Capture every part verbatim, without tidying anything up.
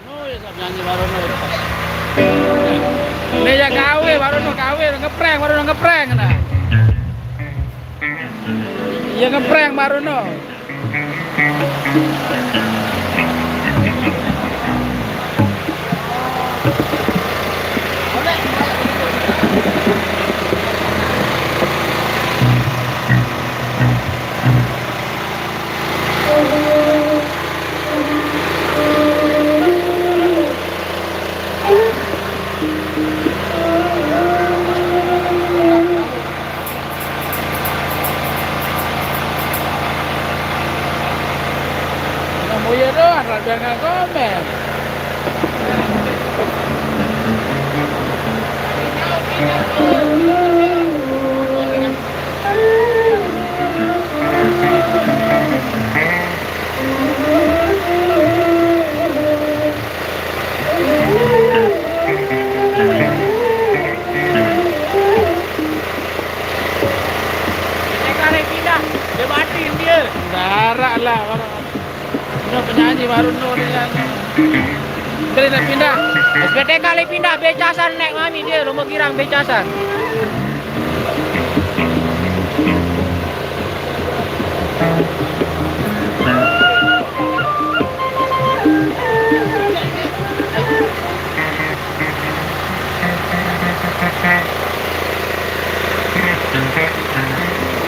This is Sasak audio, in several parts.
Oh, ya, siap nyanyi baru no. Ini ya gawe, baru no gawe, ngeprank, baru no ngeprank, nah. Ya ngeprank baru no. Nemu ya doang, rada nggak komen. Dia kali pindah, dia batin dia. Darah lah, orang. Udah penyanyi baru no dia. Dia nak pindah. S P T kali pindah, becasan naik mami dia, rumah girang becasan.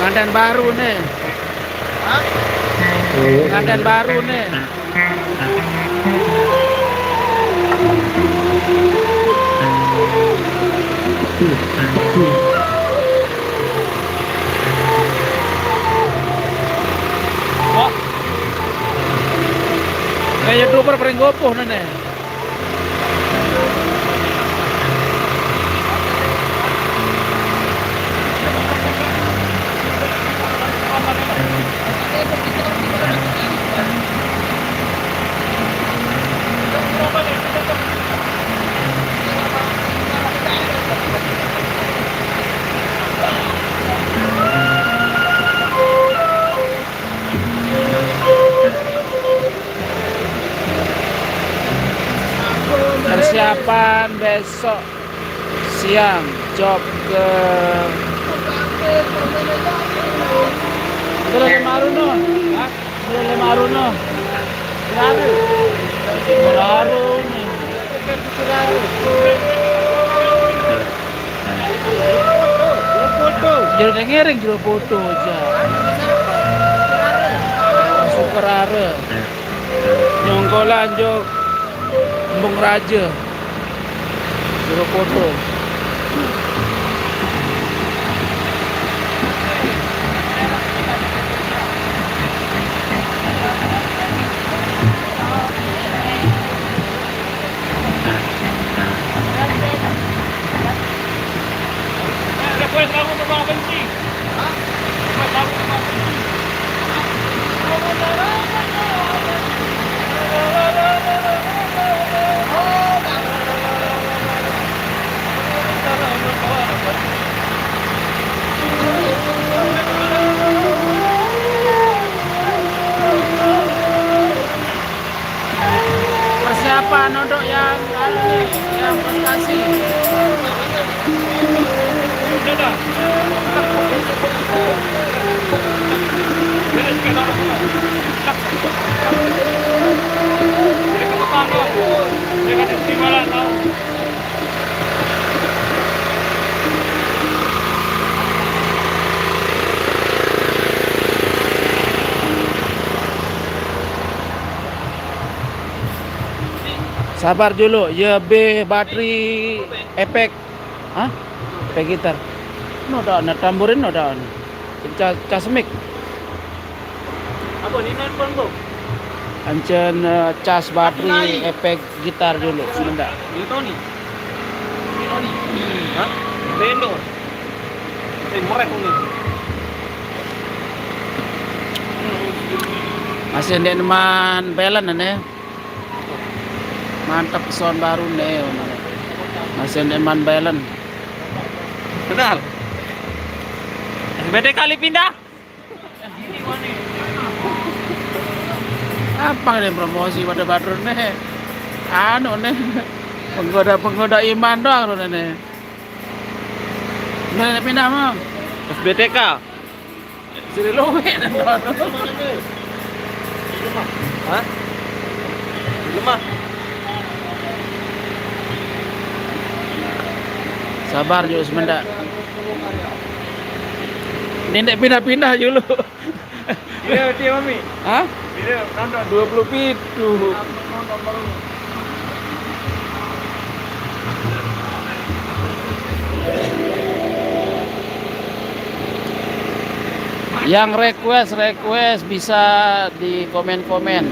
Pengantin baru nih. Pengantin baru nih. Wah. Kayak YouTuber paling gopoh nih. Persiapan besok siang, job ke. Itu lagi maru no. Hah? Itu lagi maru no. Baru. Baru nih. Jadi ngiring jero foto aja. Sukerare. Nyongkolan jok Embung Raja. Jero foto. Persiapan untuk yang anu nih, yang prestasi. Sabar dulu, ya B bateri efek. Hah? Efek gitar. No da, na tamburin no da. Cas, cas mic. Apa ni nelpon tu? Ancen, eh, cas bateri efek gitar dulu sebentar. Ini Tony. Ini Tony. Hah? Vendor. Eh, merek ni. Masih ndeqman balance ne. Mantep sound baru ne. Masih ndeqman balance. Kenal. S B T kali pindah. Apa nih promosi pada baru ne? Anu ne. Penggoda-penggoda iman doang lu ne. Udah pindah, Mam. S B T K. Sini lu. Hah? Lemah. Sabar, Jus, semendak. Ini ndeq pindah-pindah dulu. Iya, betul, Mami. Hah? Iya, nonton. Dua puluh pitu. Nonton baru. Yang request, request bisa di komen-komen.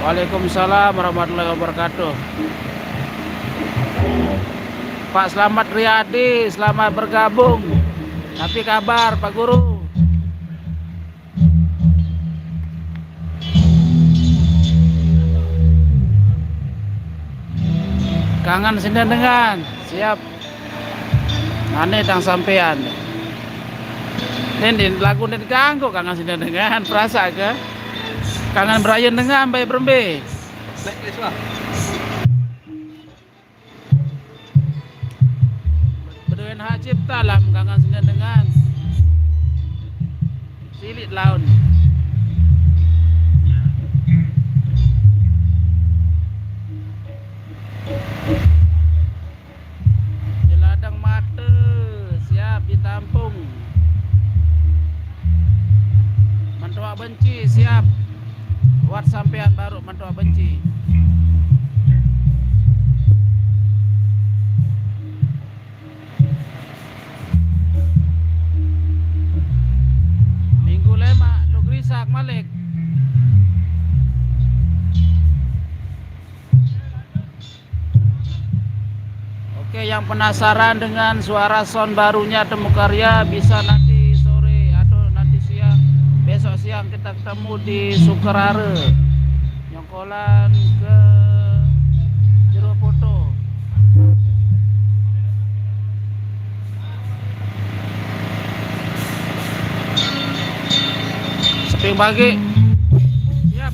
Waalaikumsalam warahmatullahi wabarakatuh. Pak Slamet Riyadi, selamat bergabung. Tapi kabar, Pak Guru? Kangen sinde dengan, siap. Ane tang sampean. Nen, nen, lagu nen kanggo kangen sinde dengan, perasa ke? Kangen berayen dengan, bae berembe. Bedoen hak cipta lam kangen sinde dengan. Silik laun. Jeladang mate siap ditampung. Mentoaq benci siap. Wat sampean baruq mentoaq benci. Minggu lemaq lu gerisak malik. Oke, yang penasaran dengan suara sound barunya Temu Karya, bisa nanti sore atau nanti siang, besok siang kita ketemu di Sukerare. Nyongkolan ke Pagi. Yap.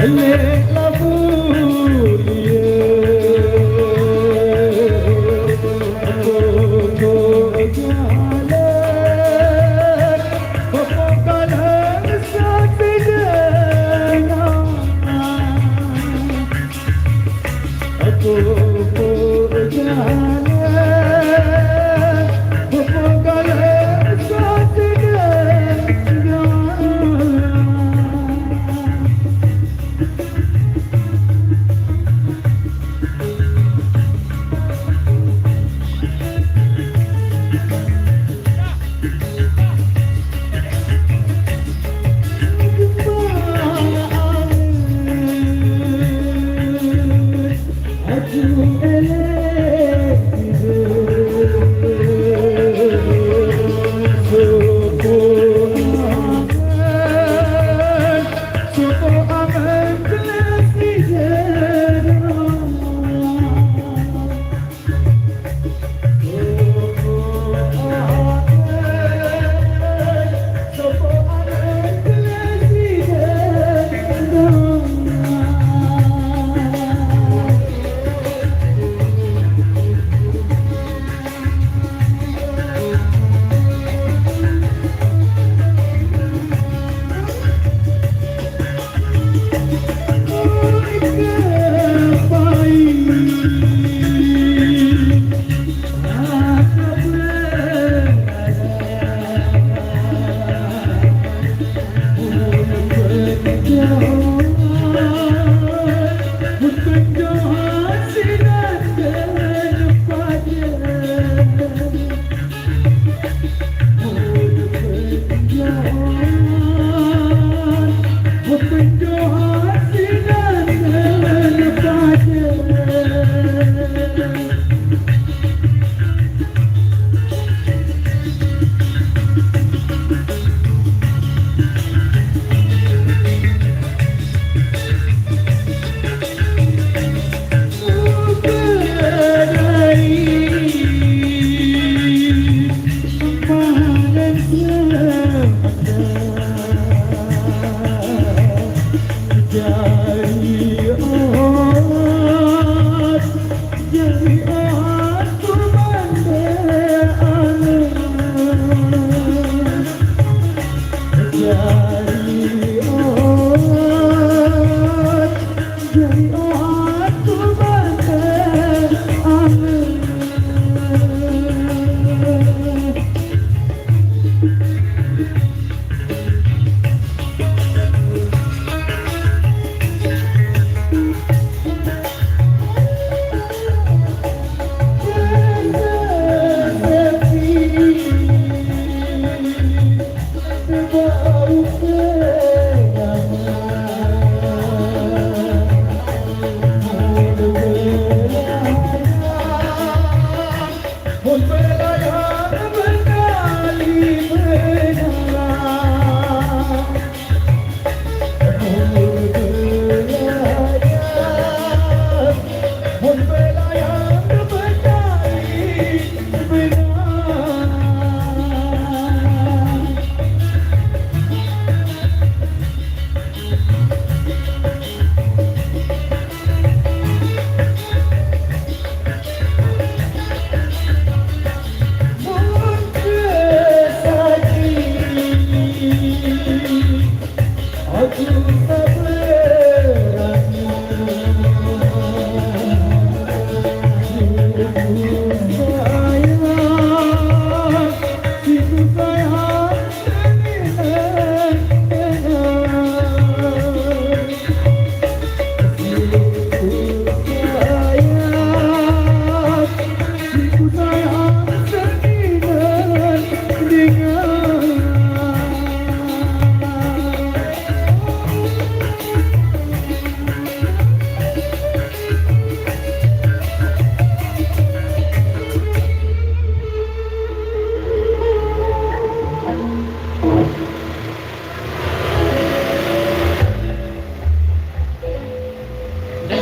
Ndeq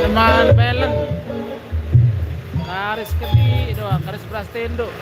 neman pelen. Karis kediq doang, karis beras tendok.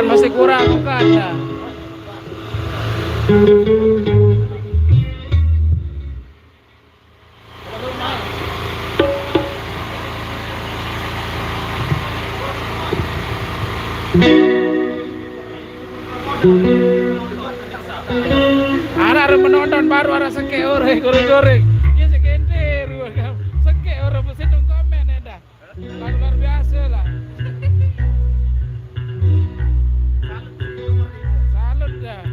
Masih kurang, bukan, ya? Araq menonton baru araq sekeq ore goreng-goreng. Ye sekeq ente rue kam. Sekeq ore mesti nunggu komen ya dah. Luar, luar biasa lah. Salut dah.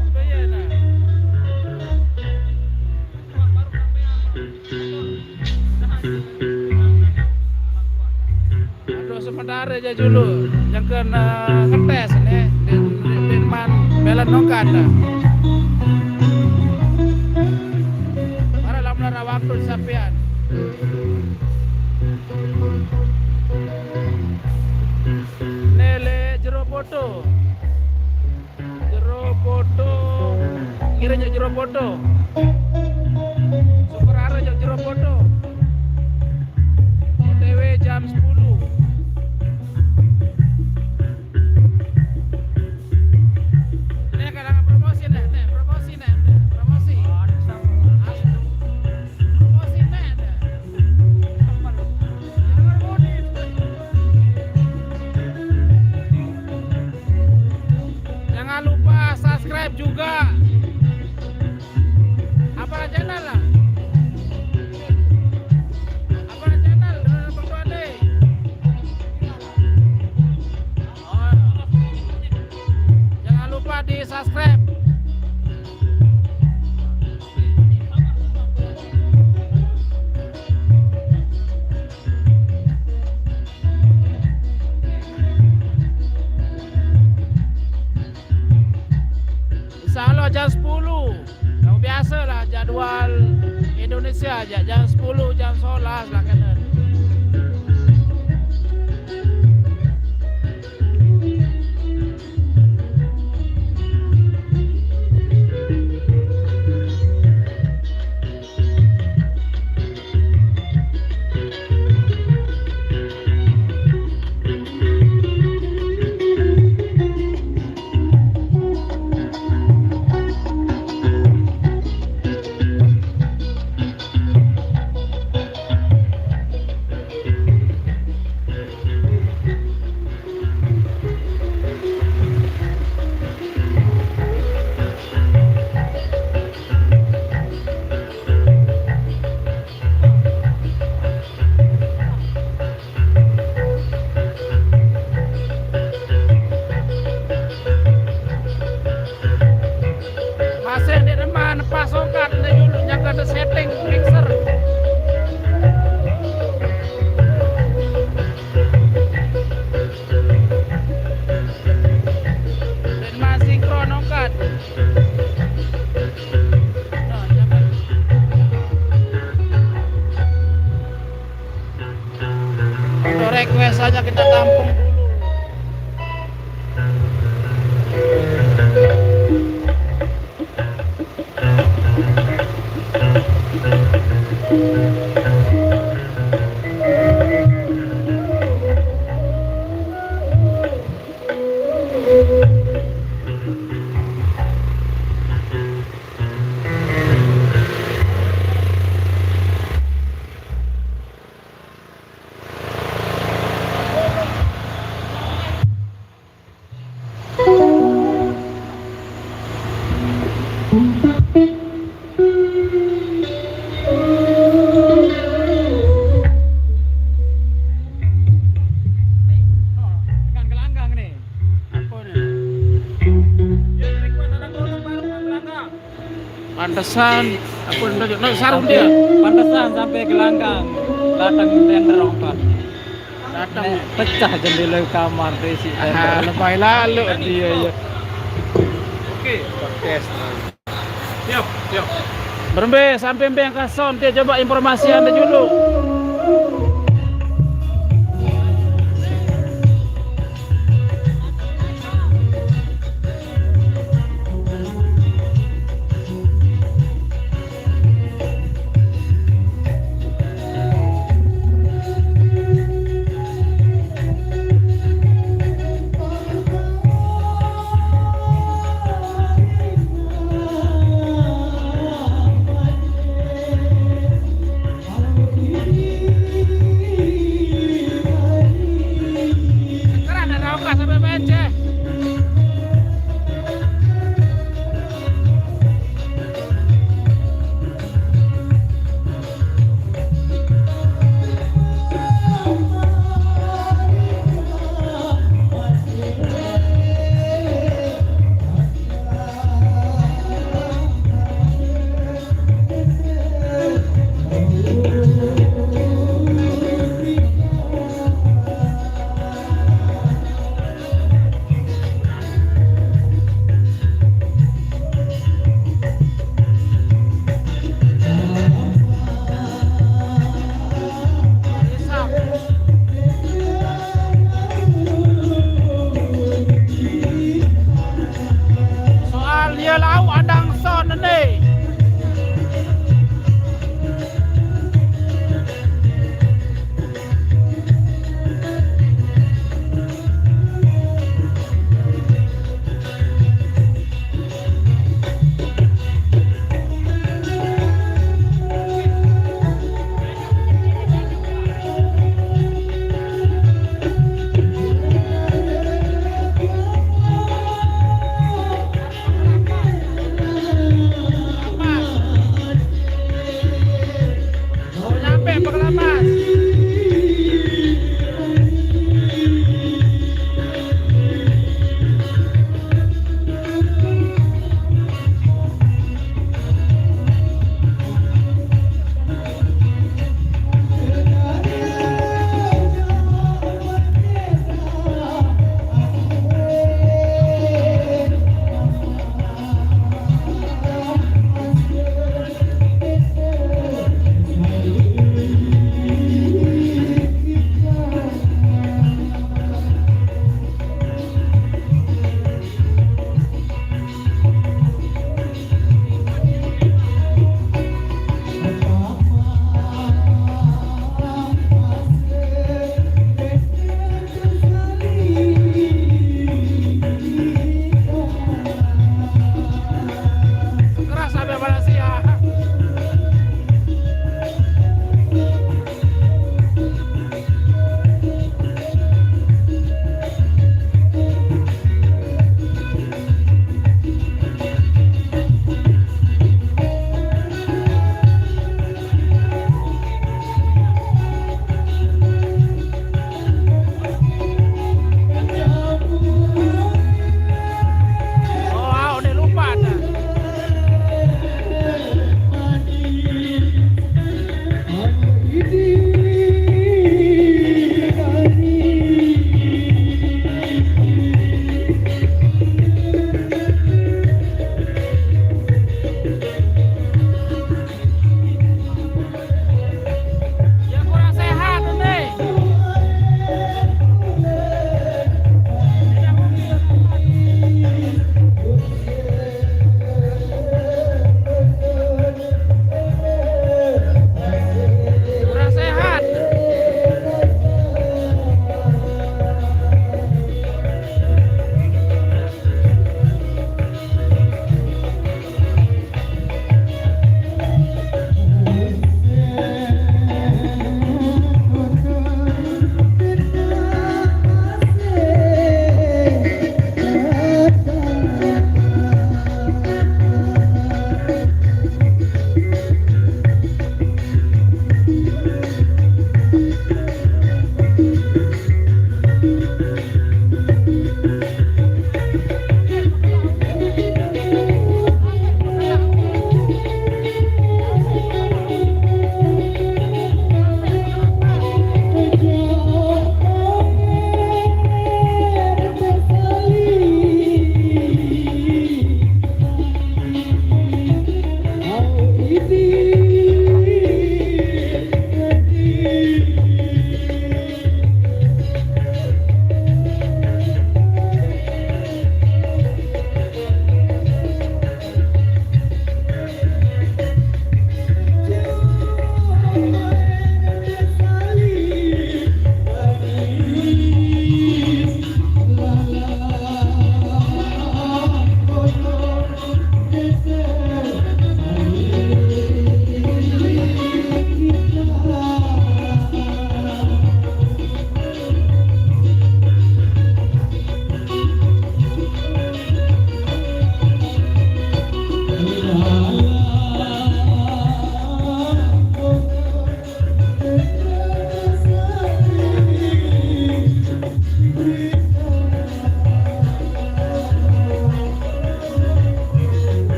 Udah ya nah. Aduh, sementara aja dulu. Nyengken, eh, ngetes nih. Din, din, din man, belen nongkat dah. Para lam lara waktu sampean. Nele jero foto. Jero foto. Ngira jero, jero foto. Super Aro jero, jero foto. O T W jam sepuluh. Ini kadang promosi nih, nih, promosi nih, nih, promosi. Promosi nih, nih. Jangan lupa subscribe juga. Apa channel lah? Apa channel? Dulu Bang Tuan deh. Oh. Jangan lupa di subscribe. Insya Allah jam sepuluh. Yang biasa lah jadwal Indonesia aja, jam sepuluh, jam sebelas lah kena. Masih di depan pas ongkat ini dulu nyangka ada setting mixer. Dan masih sinkron ongkat. Nah, jangan. Untuk request saja kita tampung dulu. Tekan gelanggang nih. Apa nih? Pantesan aku ndak ndak sarung dia. Pantesan sampai gelanggang datang tender ongkat. Datang. Nek pecah jendela kamar, berisik. Ah, tender. Lebay lalu dia ya. Oke. Podcast. Siap, siap. Berembe sampai mbe angkat sound, dia coba informasi anda dulu.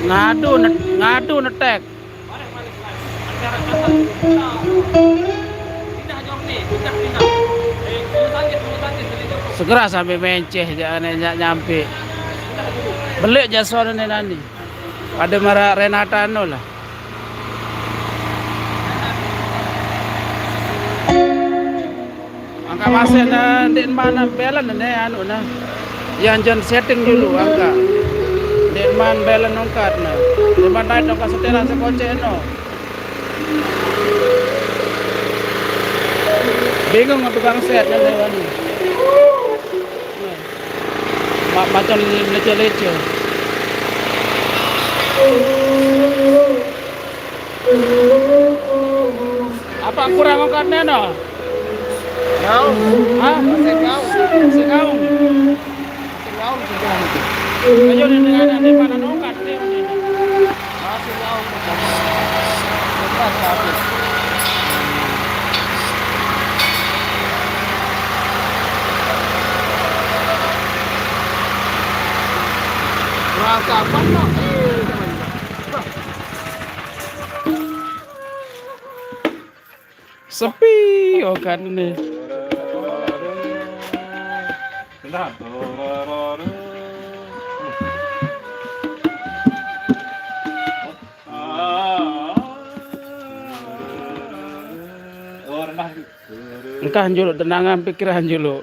Ngadu ne-, ngadu netek. Segera sampai menceh, jangan ny-, nyampe. Belik jasone nani. Pada mara Renata no lah. Angka masih na, ndeqman balance ne anu ne. Yang jen setting dulu angka. Ndeqman balance ongkat ne. Ndeqman naik ongkat setelan sekocek no. Bingung tukang set ne, anu. Ma-, macam lece-lece. Apa kurang ongkatne no? Jauh. Hah? Masih jauh. Masih jauh. Masih jauh, masih jauh. Ayo, ini ada di mana ongkat nih, ini? Masih jauh, masih jauh. Lepas, habis. Rasa apa no? Sepi, oh kan nih. Engkah juluk tenangan pikiran juluk.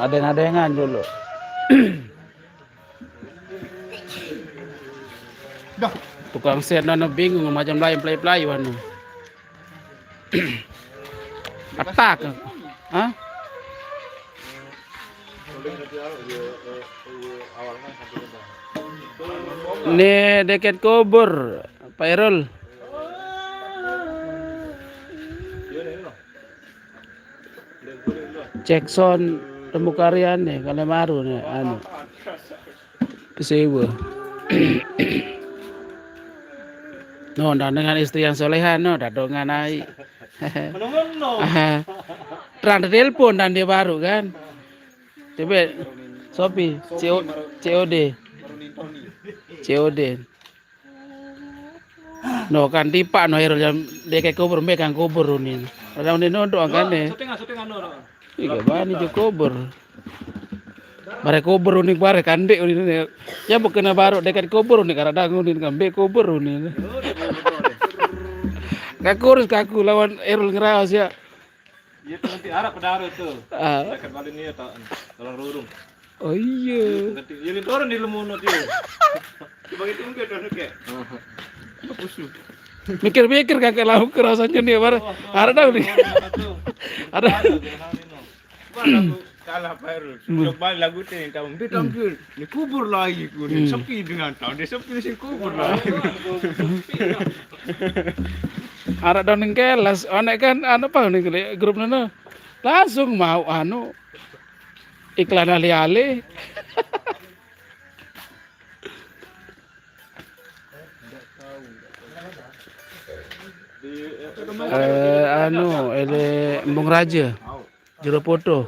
Adeng-adengan juluk. Tukang set nono bingung macam lain pelai-pelai wanu. Atak. Hah? Nih deket kubur, Pak Erul. Cek sound temu karyane, kalau baru nih, anu. Pesewa. No, dan dengan istri yang soleha, no, dadongan ai. Meno-meno. Aha. Terang telepon dan dia baru kan. Coba Sopi, C O, C O D. C O D. No kan tipak no Erul jam deket kubur, mbe kan kubur unin. Ada unin nonton kan deh. Syuting, syuting anu, no. Iya, bani jo kubur. Bare kubur unin, bare kandik unin. Ya bukan baru deket kubur unin, karena dangun unin kan, mbe kubur unin. Kaku urus kaku lawan Erul ngeraos ya. Iya, tuh nanti arah pedaro tuh. Ah. Dekat balik nih ya, tak, tolong rurung. Oh iya. Nanti, ya, ini turun di lemono, dia. Coba itu mungkin turun, kayak. Hapus tuh. Mikir-mikir kakek lauk rasanya nih, Bar. Oh, tuh. Ada tahu nih. Ada. Ada tuh, yang hari no. Wah, aku kalah, Pak Erul. Hmm. Coba lagu teh yang tahu. Dia tampil. Ini kubur lagi, kuning. Hmm. Sepi dengan tahun. Dia sepi, sing kubur lagi. Arek do ning kelas, onek kan anu apa nih, grup nono. Langsung mau anu, iklan ale-ale. Eh, anu, ele Embung Raja. Jero foto.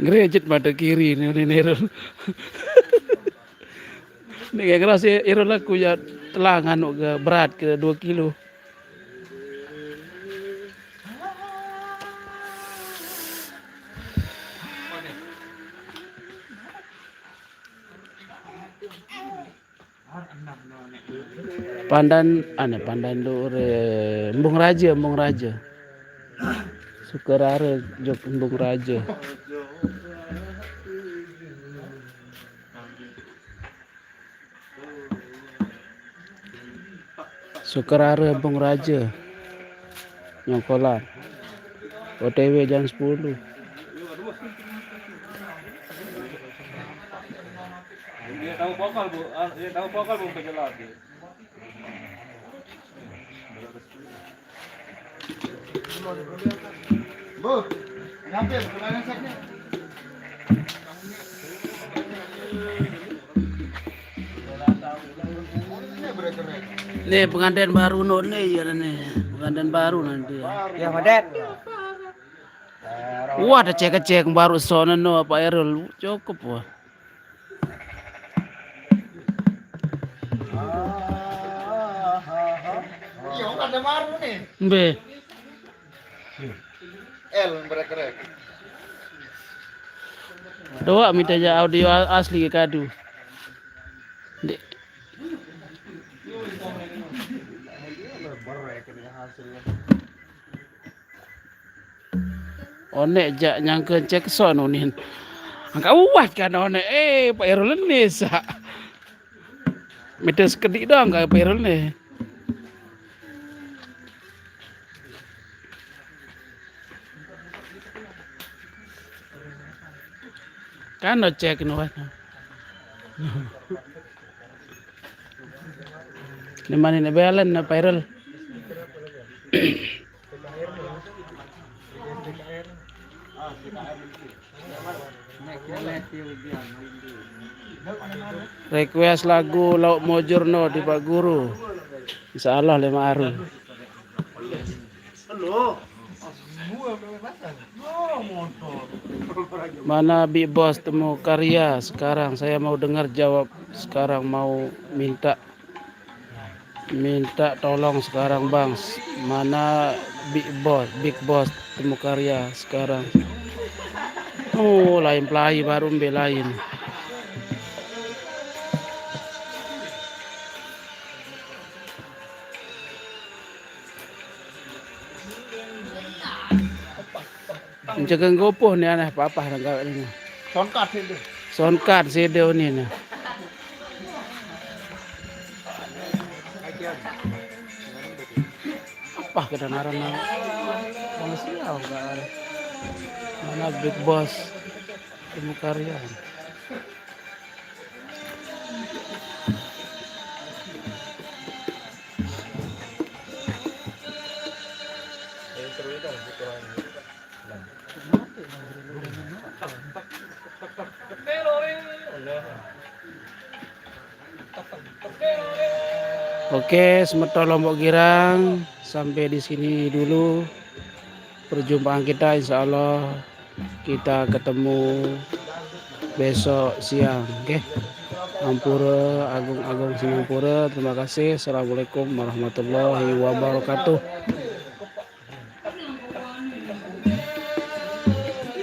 Ngerejet mata kiri nih, ini Nero. Ini kayak ngerasa Ero laku ya telah nganu ke berat ke dua kilo. Pandan, ane Pandan Luhur, eh, Embung Raja, Embung Raja. Sukerare jok Embung Raja. Sukerare Embung Raja. Nyongkolan. O T W jam sepuluh. Dia tahu vokal, Bu. Ah, dia tahu vokal, Bu, pejelas, dia. Bu, nyampe, Bu, kemarin seknya. Nih pengantin baru no nih, ya nih. Pengantin baru nanti. Ya, Madet. Wah, ada cek-cek baru sono no, Pak Erul. Cukup, wah. Iya, ada baru nih. Mbe. El mereka. Doa minta ja audio a-, asli ke kadu. Dek. Onek jak nyangke cek sono nin. Angkat uat kan onek. Eh, Pak Erul ni sa. Mete sekedik doang kat Pak Erul ni. Kan no cek no. Ni mani ne belen na Pak Erul. Request lagu Lauk Mojur no di Pak Guru. Insya Allah lima aru. Mana Big Boss Temu Karya sekarang? Saya mau dengar jawab sekarang, mau minta minta tolong sekarang, Bang. Mana Big Boss, Big Boss Temu Karya sekarang? Oh, lain pelai baru ambil lain. Mencegeng gopoh ni aneh papah nang gawe ni. Soundcard sih tu. Soundcard sih dia ni ni. Apa kita naran nang Malaysia enggak ada. Mana Big Boss Temu Karya. Oke, semeton Lombok Girang, sampai di sini dulu perjumpaan kita. Insya Allah kita ketemu besok siang, oke. Ampura, Agung, Agung Sinampura. Terima kasih. Assalamualaikum warahmatullahi wabarakatuh.